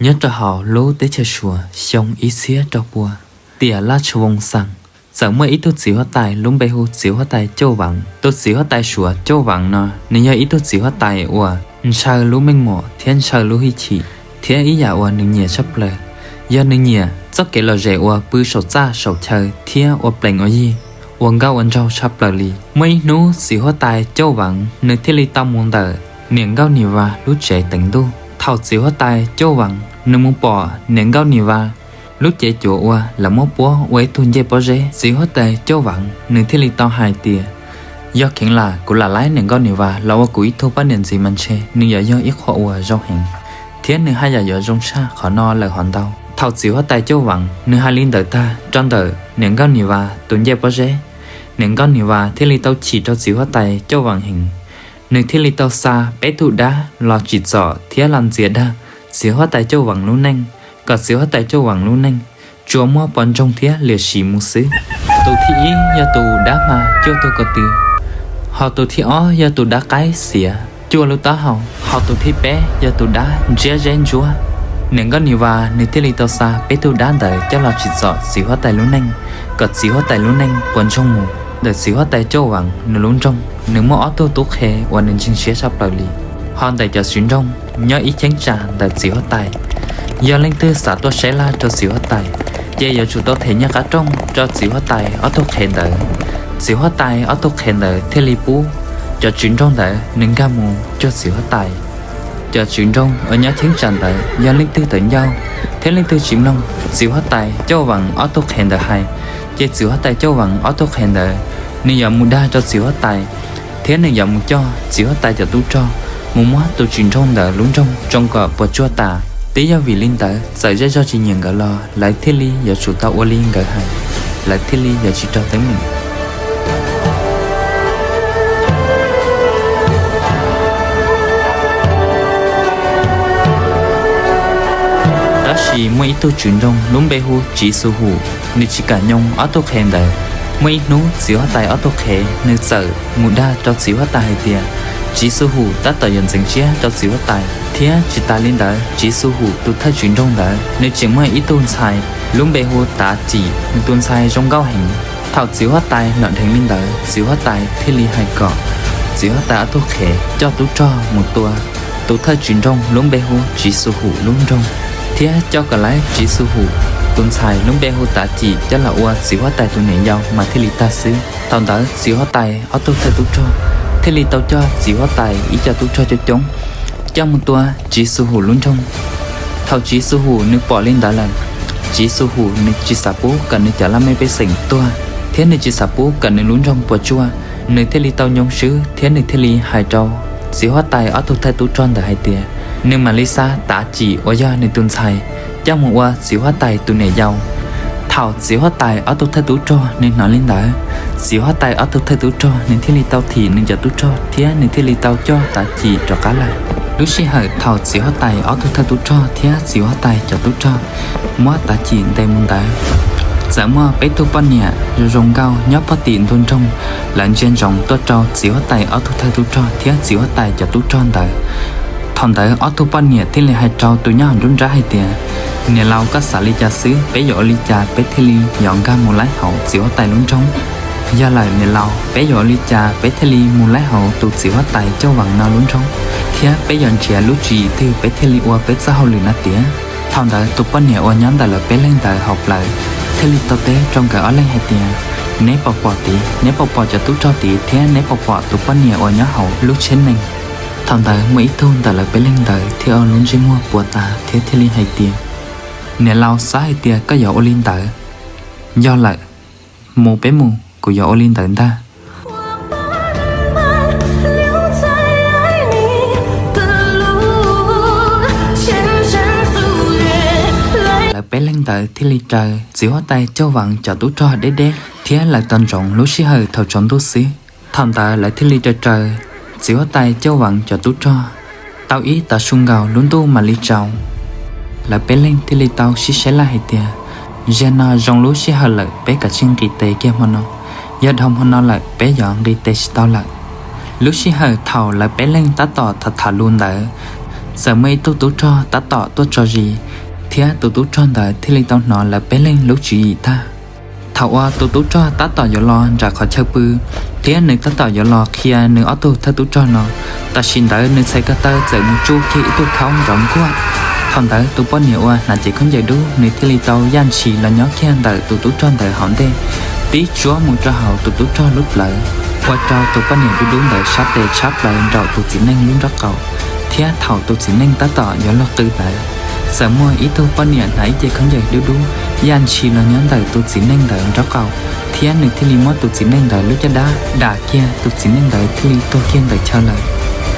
Nyob rau hauv lub teb chaws Suav xyoo ib txhiab rau pua, tiam laj tsha voos xaas, txawm muaj ib tug txiv huab tais lub npe hu txiv huab tais Cauj Vaas. Tus txiv huab tais Suav Cauj Vaas no, nws yog ib tug txiv huab tais uas ntshaw lub meej mom thiab ntshaw lub hwj chim, thiab ib yam uas nws nyiam tshaj plaws yog nws nyiam txoj kev lom zem uas pw saum txaj saum chaw thiab ua plees ua yig, ua nkauj ua nraug tshaj plaws li. Muaj ib hnub txiv huab tais Cauj Vaas nws thiaj li tau mus ntawm niam nkauj Nim Vas lub tsev teev ntuj. Thaum txiv huab tais Cauj Vaas nws mus pom niam nkauj Nim Vas lub cev cuav uas lawv muab puab ua ib tug ncej pob zeb, txiv huab tais Cauj Vaas nws thiaj li tau hais tias, yog kheev lam kuv lam laib niam nkauj Nim Vas los ua kuv ib tug poj niam ntxiv mas ntshe nws yuav yog ib qho uas zoo heev, thiab nws haj yam yuav zoo tshaj qhov no lawm hov ntau. Thaum txiv huab tais Cauj Vaas nws hais li ntawd tag rau ntawm niam nkauj Nim Vas tus ncej pob zeb, niam nkauj Nim Vas thiaj li tau chim rau txiv huab tais Cauj Vaas heev. Nws thiaj li tau xa peb tug dab los tsim txom thiab los ntxias dag txiv huab tais Cauj Vaas lub neej, kom txiv huab tais Cauj Vaas lub neej tsuas muaj pos ntsoog thiab liam sim mus xwb. Tus thib ib yog tus dab hma cuaj tug ko tw, ho tus thib ob yog tus dab qaib xiav cuaj lub taub hau, ho tus thib peb yog tus dab ntsiab zeb ntsuab. Niam nkauj Nim Vas nws thiaj li tau xa peb tug dab ntawd coj los tsim txom txiv huab tais lub neej, kom txiv huab tais lub neej puas ntsoog mus. Ntawm txiv huab tais Cauj Vaas nws lub nroog nws muaj ob tug tub qhe uas nws ntseeg siab tshaj plaws li. Ho ntawm cov tswv nroog nyob ib cheeb tsam ntawm txiv huab tais, yog leej twg xav tuaj saib laj rau txiv huab tais, ces yuav tsum tau them nyiaj qab rooj rau txiv huab tais ob tug qhev ntawd. Txiv huab tais ob tug qhev ntawd thiaj li pub cov tswv nroog ntawd nws nkag mus cuag txiv huab tais. Cov tswv nroog uas nyob cheeb tsam ntawd yog leej twg tawv ncauj thiab leej twg tsis mloog txiv huab tais Cauj Vaas ob tug qhev ntawd hais, ces txiv huab tais Cauj Vaas ob tug qhev ntawd nws yuav mus dag rau txiv huab tais, thiab nws yuav mus coj txiv huab tais cov tub rog mus muab tus tswv nroog ntawd lub nroog tsoo kom puas tsuaj tas. Twb yog vim li ntawd, txawm zej zog tsis nyiam nkawd los lawv thiaj li yuav tsum tau ua li nkawd hais, lawv thiaj li yuav tsis raug teeb meem. Tab sis muaj ib tug tswv nroog lub npe hu Tsiv Xu Hum, nws tsis kam nyoo ob tug qhev ntawd. Muaj ib hnub txiv huab tais ob tug qhev nws txawm mus dag rau txiv huab tais hais tias, Tsiv Xu Hum tab tom yuav ntxeev siab rau txiv huab tais. Thiab tsis tas li ntawd, Tsiv Xu Hum tus thawj tswv nroog ntawd nws tseem muaj ib tug ntxhais lub npe hu Tav Cim, nws tus ntxhais zoo nkauj heev. Thaum txiv huab tais hnov dheev li ntawd, txiv huab tais thiaj li hais kom txiv huab tais ob tug qhev coj tub rog mus tua tus thawj tswv nroog lub npe hu Tsiv Xu Hum lub nroog, thiab coj kom lawv Tsiv Xu Hum tus ntxhais lub npe hu Tav Cim coj los ua txiv huab tais tus niam yau mas thiaj li tag xwb. Thaum ntawd txiv huab tais ob tug thawj tub rog thiaj li tau coj txiv huab tais ib co tub rog coob coob coj mus tua Tsiv Xu Hum lub nroog. Thaum Tsiv Xu Hum nws pom li ntawd lawm, Tsiv Xu Hum nws tsis xav pub kom nws cov laj mej pej xeem tuag, thiab nws tsis xav pub kom nws lub nroog puas tsuaj. Nws thiaj li tau nyoo swb thiab nws thiaj li hais rau txiv huab tais ob tug thawj tub rog ntawd hais tias, nws mam li xa Tav Cim uas yog nws tus ntxhais coj mus ua txiv huab tais tus niam yau. Thaum txiv huab tais ob tug thawj tub rog nws hnov li ntawd, txiv huab tais ob tug thawj tub rog nws thiaj li tau thim nws cov tub rog thiab nws thiaj li tau coj Tav Cim rov qab lawm. Lub sij hawm thaum txiv huab tais ob tug thawj tub rog thiab txiv huab tais cov tub rog muab Tav Cim ntes mus ntawd, txawm muaj peb tug poj niam zoo zoo nkauj nyob pog tim ntug nroog, lawv ntsia ntsoov tuaj rau txiv huab tais ob tug thawj tub rog thiab txiv huab tais cov tub rog ntawd. Thaum ntawd ob tug poj niam thiaj li hais rau tus nyob hauv nruab nrab hais tias, niam laus, koj xav li cas xwb, peb yuav ua li cas peb thiaj li yuav nkag mus laib hauv txiv huab tais lub nroog? Yog lawm niam laus, peb yuav ua li cas peb thiaj li mus laib hauv tus txiv huab tais Cauj Vaas no lub nroog, thiab peb yuav nrhiav lub tswv yim twg peb thiaj li ua peb txoj hauj lwm no tiav? Thaum ntawd tus poj niam uas nyob ntawm lawv peb leeg ntawd hauv plawv thiaj li tau teb rau nkawd ob leeg hais tias, neb puas pom tid, neb puas pom cov tub rog tid, thiab neb puas pom tus poj niam uas nyob hauv lub tsheb nees? Thaum ntawd muaj ib tug ntawm lawv peb leeg ntawd thiaj ua lub ntsej muag puas tas thiab thiaj li hais tias, niam laus, xav hais tias koj yuav ua li ntawd. Yog lawm, mus peb mus, kuv yuav ua li ntawd ntag. Lawv peb leeg ntawd thiaj li raws txiv huab tais Cauj Vaas cov tub rog deb deb, thiab lawv tos ntsoov lub sij hawm thaum tsaus ntuj xwb. Thaum ntawd lawv thiaj li raws raws txiv huab tais Cauj Vaas cov tub rog tau ib tav su nkaus lub ntuj mam li tsaus. Lawv peb leeg thiaj li tau sib saib laj hais tias, zaum no zoo lub sij hawm lawm, peb kav tsij nqis tes kiag hmo no. Yog dhau hmo no lawm peb yuav nqis tes tsis tau lawm. Lub sij hawm thaum lawv peb leeg tab tom tham tham lus ntawd, txawm muaj ib tug tub rog tab tom tuaj tso zis, thiab tus tub rog ntawd thiaj li tau hnov lawv peb leeg lub tswv yim tag. Thaum uas tus tub rog tab tom yuav los nram qhov chaw pw, thiab nws tab tom yuav los qhia nws ob tug thawj tub rog no, tam sim ntawd nws txhais ko taw txawm mus tsuj kiag ib tug khaub nrov nkuaj. Thaum ntawd tus poj niam uas hnav cev khaub ncaws dub nws thiaj li tau yaj ntshis los nyob kiag ntawm tus tub rog ntawd hauv ntej, tib tsuab mus rau hauv tus tub rog lub plawv, ua rau tus poj niam dub dub ntawd sab tes tshab plaws nraum tus txiv neej lub nrob qaum, thiab thaum tus txiv neej tab tom yuav luag qw ntawd, txawm muaj ib tug poj niam hnav ib ce khaub ncaws dub dub yaj ntshis los nyob ntawm tus txiv neej ntawd nrob qaum, thiab nws thiaj li muab tus txiv neej ntawd lub caj dab dam kiag, tus txiv neej ntawd thiaj li tuag kiag ntawm chaw lawm.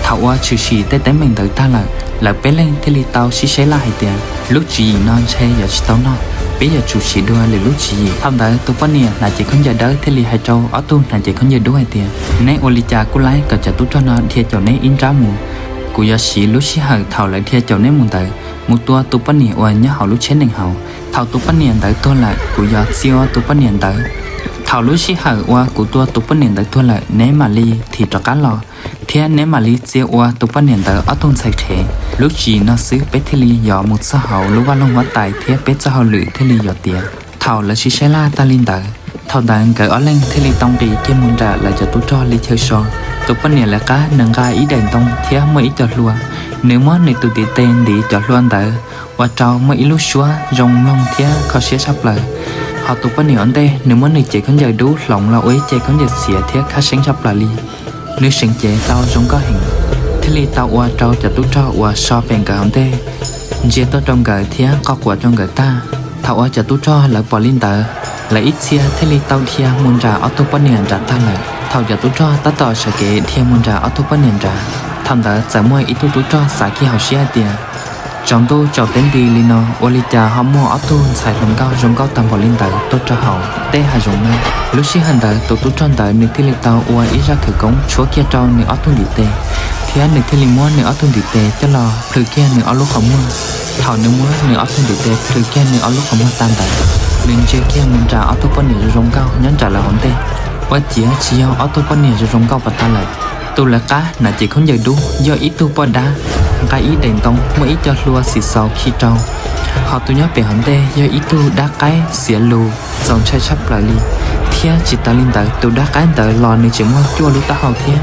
Thaum uas tshwm sim tej teeb meem ntawd tag lawm, lawv peb leeg thiaj li tau sib saib laj hais tias, lub tswv yim no ntshe yuav tsis tau noj, peb yuav tsum siv dua lwm lub tswv yim. Thaum ntawd tus poj niam hnav cev khaub ncaws dawb thiaj li hais rau ob tug hnav cev khaub ncaws dub hais tias, neb ua li cas kuj laib kom cov tub rog no dhia caum neb ib nrab mus, kuv yuav siv lub sij hawm thaum lawv dhia caum neb mus ntawd mus tua tus poj niam uas nyob hauv lub tsheb nees hauv. Thaum tus poj niam ntawd tuag lawm, kuv yuav txia ua tus poj niam ntawd. Thaum lub sij hawm uas kuv tua tus poj niam ntawd tuag lawm, neb mam li thim rov qab los, thiab neb mam li txia ua tus poj niam ntawd ob tug ntxhais qhev. Lub tswv yim no xwb peb thiaj li yuav mus txog hauv lub vaj loog huab tais thiab peb txoj hauj lwm thiaj li yuav tiav. Thaum lawv sib saib laj tag li ntawd, thaum ntawd nkawd ob leeg thiaj li tau nqis kiag mus nram lawv cov tub rog li chaw so. Tus poj niam lawv qab nws nqa ib daim ntoo thiab muaj ib co hlua, nws muab nws tus ntiv tes ntiv cov hlua ntawd, ua rau muaj ib lub suab zoo mloog thiab kho siab tshaj plaws. Hos tus poj niam ua ntej nws muab nws cev khaub ncaws dub hloov los ua ib ce khaub ncaws txiav thiab khab seeb tshaj plaws li. Nws seev cev tau zoo nkauj heev, thiaj li tau ua rau cov tub rog uas so pem nkawd hauv ntej ntsia tuaj rau nkawd thiab qo quav rau nkawd tag. Thaum uas cov tub rog lawv pom li ntawd, lawv ib txhia thiaj li tau dhia mus nram ob tug poj niam nrad tag lawm. Thaum cov tub rog tab tom sawv kev dhia mus nram ob tug poj niam nrad, thaum ntawd txawm muaj ib tug tub rog xav kiag hauv siab hais tias, tsaus ntuj tsaus teb nti li no ua li cas ho muaj ob tug ntxhais hluas nkauj zoo nkauj tag npaum li ntawd tuaj rau hauv tej hav zoov no. Lub sij hawm ntawd tus tub rog ntawd nws thiaj li tau ua ib zaj khawv koob tshuab kiag rau nws ob tug ntiv tes, thiab nws thiaj li muab nws ob tug ntiv tes coj los plhws kiag nws ob lub qhov muag. Thaum nws muab nws ob tug ntiv tes plhws kiag nws ob lub qhov muag tag ntawd, nws ntsia kiag mus nram ob tug poj niam zoo zoo nkauj nyob nram lawv hauv ntej, ua ciav tsis yog ob tug poj niam zoo zoo nkauj pov tas lawm. Tus lawv qab hnav cev khaub ncaws dub yog ib tug poj dab nqa ib daim ntoo muaj ib co hlua xim xaus khi rau. Hos tus nyob pem hauv ntej yog ib tug dab qaib xiav lus txaus ntshai tshaj plaws li, thiab tsis tas li ntawd tus dab qaib ntawd los nws tseem muaj cuaj lub taub hau thiab.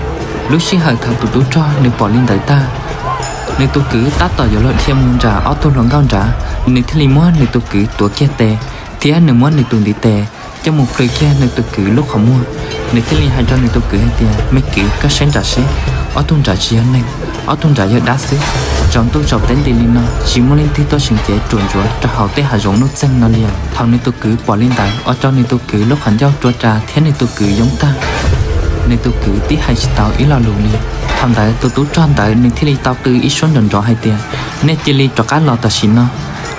Lub sij hawm thaum tus tub rog nws pom li ntawd tag, nws tus kwv tab tom yuav luag dhia mus nram ob tug hluas nkauj nrad, nws thiaj li muab nws tus kwv tuav kiag tes, thiab nws muab nws tus ntiv tes coj mus plhws kiag nws tus kwv lub qhov muag. Nws thiaj li hais rau nws tus kwv hais tias, me kwv, koj saib nrad seb, ob tug nrad tsis yog neeg, ob tug nrad yog dab xwb. Tsaus ntuj tsaus teb nti li no tsis muaj leej twg tuaj seev cev ruam ntsuav rau hauv tej hav zoov nuj txeeg no li os. Thaum nws tus kwv pom li ntawd ua rau nws tus kwv lub qhov ncauj rua ras thiab nws tus kwv yoob tag. Nws tus kwv tib hais tsis tau ib lo lus li. Thaum ntawd tus tub rog ntawd nws thiaj li tau qw ib suab nrov nrov hais tias, nej cia li rov qab los tam sim no,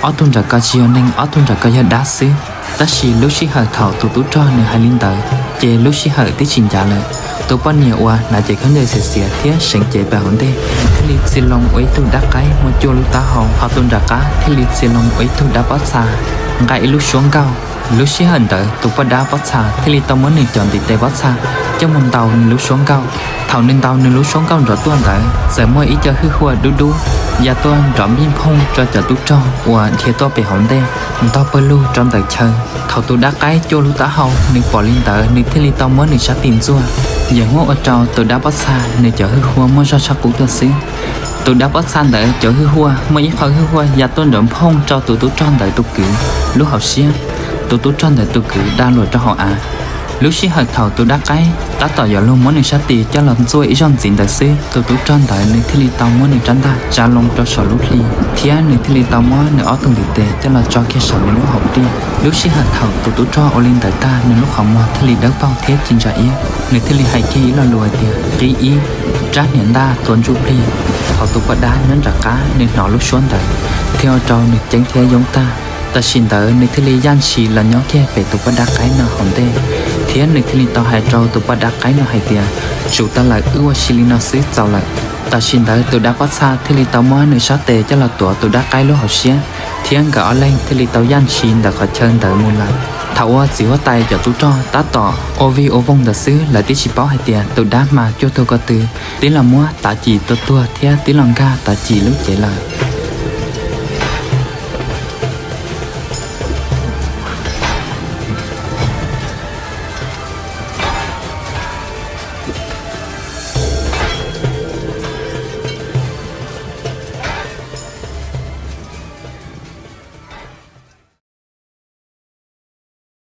ob tug nrad ko tsis yog neeg, ob tug nrad ko yog dab xwb. Tab sis lub sij hawm thaum tus tub rog nws hais li ntawd ces lub sij hawm twb tsis ncav lawm. Tus poj niam uas hnav cev khaub ncaws xiav xiav thiab seev cev pem hauv ntej thiaj li txia loo ua ib tug dab qaib muaj cuaj lub taub hau, hos tus nram qab thiaj li txia loo ua ib tug dab pob txha nqa ib lub suab nkauj. Lub sij hawm ntawd tus poj dab pob txha thiaj li tau muab nws cov ntiv tes pob txha coj mus ntaus nws lub suab nkauj. Thaum nws ntaus nws lub suab nkauj nrov tuaj ntawd txawm muaj ib co hwj huaj dub dub ya tuaj nrov npij nphooj rau cov tub rog uas dhia tuaj pem hauv ntej ntog pawg lug rau ntawm chaw. Thaum tus dab qaib cuaj lub taub hau nws pom li ntawd nws thiaj li tau muab nws sab tis ntxuaj, yeej muab ua rau tus dab pob txha nws cov hwj huaj muaj zog tshaj qub tuaj xwb. Tus dab pob txha ntawd cov hwj huaj muaj ib qho hwj huaj ya tuaj nrov nphooj rau tus tub rog ntawd tus kwv lub hauv siab. Tus tub rog ntawd tus kwv da luam rau hauv av. Lub sij hawm thaum tus dab qaib tab tom yuav luag muab nws sab tis coj los ntxuaj ib zaug ntxiv ntawd xwb, tus tub rog ntawd nws thiaj li tau muab nws rab ntaj tsa loo rau saum lub hli, thiab nws thiaj li tau muab nws ob tug ntiv tes coj los tso kiag saum nws lub hauv tiaj. Lub sij hawm thaum tus tub rog ua li ntawd tag nws lub qhov muag thiaj li dawb paug thiab ci ntsa iab, nws thiaj li hais kiag ib lo lus hais tias, qib ib, rab hniav ntaj tua ntsuj plig. Thaum tus poj dab nyob nram qab nws hnov lub suab ntawd thiaj ua rau nws ceeb thiab yoob tag. Tam sim ntawd nws thiaj li yaj ntshis los nyob kiag pem tus poj dab qaib no hauv ntej, thiab nws thiaj li tau hais rau tus poj dab qaib no hais tias, tsum tau lawm, wb ua si li no xwb txaus lawm. Tam sim ntawd tus dab pob txha thiaj li tau muab nws sab tes coj los tuav tus dab qaib lub hauv siab, thiab nkawd ob leeg thiaj li tau yaj ntshis ntawm qhov chaw ntawd mus lawm. Thaum uas txiv huab tais cov tub rog tab tom ua vij ua voog ntawd xwb, lawv twb tsis paub hais tias tus dab hma cuaj tuag ko tw twb los muab Tav Cim tua tuag thiab twb los nkag Tav Cim lub cev lawm.